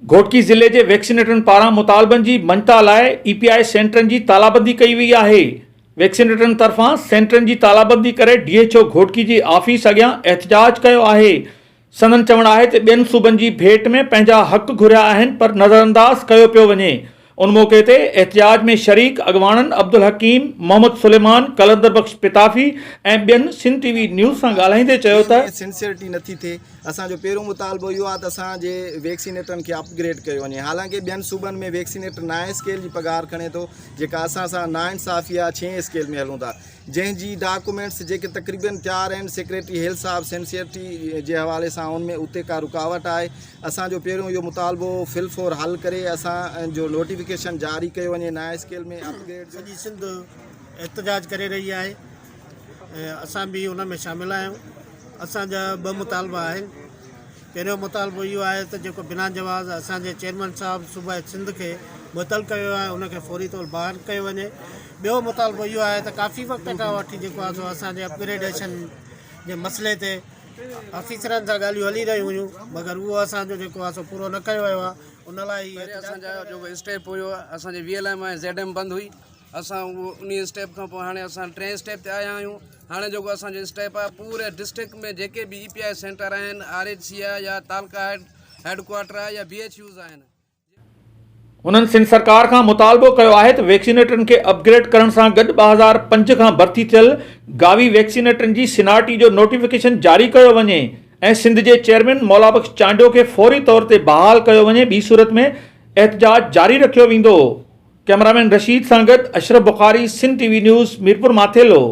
گهوٽڪي ضلعي جي ويڪسينيٽرن پاران مطالبن جي مڃتا لاء اي پي آء سينٽرن جي تالابندي ڪئي وئي آهي. ويڪسينيٽرن طرفان سينٽرن جي تالابندي ڪري ڊي ايڇ او گهوٽڪي جي آفيس اڳيان احتجاج ڪيو آهي. سندن چوڻ آهي ته ٻين صوبن جي ڀيٽ ۾ پنهنجا حق گهريا آهن پر نظرانداز ڪيو پيو وڃي. ان موقعي تي احتجاج ۾ شريڪ اڳواڻن عبدالحڪيم، محمد سليمان، قلندر بخش پتافي ۽ ٻين سنڌ ٽي وي نيوز سان ڳالهائيندي چيو ته. ۾ سنسيئرٽي نٿي ٿئي، اسان جو پهريون مطالبو اهو آهي ته اسان جي ويڪسينيٽرن کي اپ گريڊ ڪيو وڃي، حالانڪه ٻين صوبن ۾ ويڪسينيٽر نائين اسڪيل جي پگهار کڻي ٿو، جيڪا اسان سان ناانصافي آهي، ڇهين اسڪيل ۾ هلون ٿا، جنهن جي ڊاڪومينٽس جيڪي تقريبن تيار آهن، سيڪريٽري هيلٿ صاحب سنسيئرٽي جي حوالي سان ان ۾ اتي ڪا رڪاوٽ آهي، اسان جو پهريون اهو مطالبو في الفور حل ڪري اسان جو نوٽيفڪيشن جاري ڪيو وڃي نائين اسڪيل ۾ اپ گريڊ جو. سڄي سنڌ احتجاج ڪري رهي آهي ۽ اسان به ان ۾ شامل آهيون. اسان جا ٻه مطالبا آهن. پهريون مطالبو اهو آهي ته جيڪو بنا جواز اسان جي چيئرمين صاحب صوبه سنڌ کي معطل ڪيو آهي ان کي فوري طور بحال ڪيو وڃي. ٻيو مطالبو اهو آهي ته ڪافي وقت کان وٺي جيڪو آهي سو اسان جي اپگريڊيشن جي مسئلي تي آفيسرن سان ڳالهيون هلي رهيون هيون مگر اهو اسان جو جيڪو آهي سو پورو نه ڪيو ويو آهي ان لاء هي پهرين اسان جا جيڪو اسٽيپ هيو اسان جي V L M ۽ Z M بند هئي اسان اهو انهي اسٽيپ کان پوء هاڻي اسان ٽئين اسٽيپ تي آيا آهيون هاڻي جيڪو اسان جو اسٽيپ آهي پوري ڊسٽرڪٽ ۾ جيڪي به اي پي I centre آهن آر ايڇ سي آهي يا تعلقه هيڊ هيڊ ڪوارٽر آهي يا بي ايڇ يوز آهن. هنن سنڌ سرڪار کان مطالبو ڪيو آهي ته ويڪسينيٽرن کي اپ گريڊ ڪرڻ سان گڏ 2005 کان ڀرتي ٿيل گاوي ويڪسينيٽرن جي سينارٽي جو نوٽيفڪيشن جاري ڪيو وڃي ۽ سنڌ جي چيئرمين مولابخش چانڊيو کي فوري طور تي بحال ڪيو وڃي ٻي صورت ۾ احتجاج جاري رکيو ويندو. ڪئميرامين رشيد سان گڏ Ashraf Bukhari Sindh T V news Mirpur Mathelo.